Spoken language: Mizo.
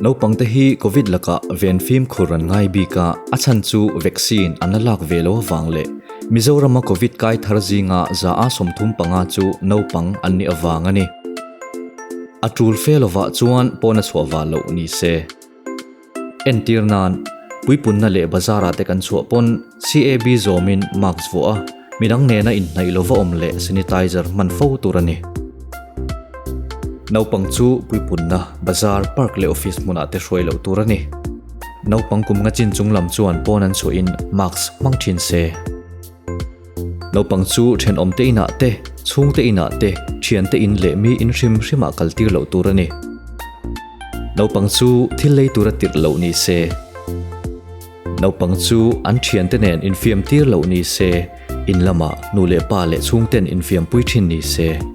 Naupangte hi Covid lakah ven fimkhur an ngai bik a, a chhan chu vaccine an la lak ve lo avang leh Mizorama Covid kai thar zinga 135 chu naupang an nih avang a ni. A tul fe lovah chuan pawn a chhuah vah loh ni se. Entir nan, puipunna leh bazar ah te kan chhuah pawn CAB zawmin mask vuah a, midang nena inhnaih lova awm leh sanitizer hman fo tur a ni. Naupang chu puipunna, bazar, park leh office hmunah te hruai loh tur a ni. Naupang kum nga chin chung lam chuan pawn an chhuahin mask hmang thin se. Naupang chu thenawmte inah te, chhungte inah te, thiante in leh mi in hrim hrimah kal tir loh tur a ni. Naupang chu thil lei tura tirh loh ni se. Naupang chu an thiante nen infiam tir loh ni se, in lamah nu leh pa leh chhungten infiampui thin ni se.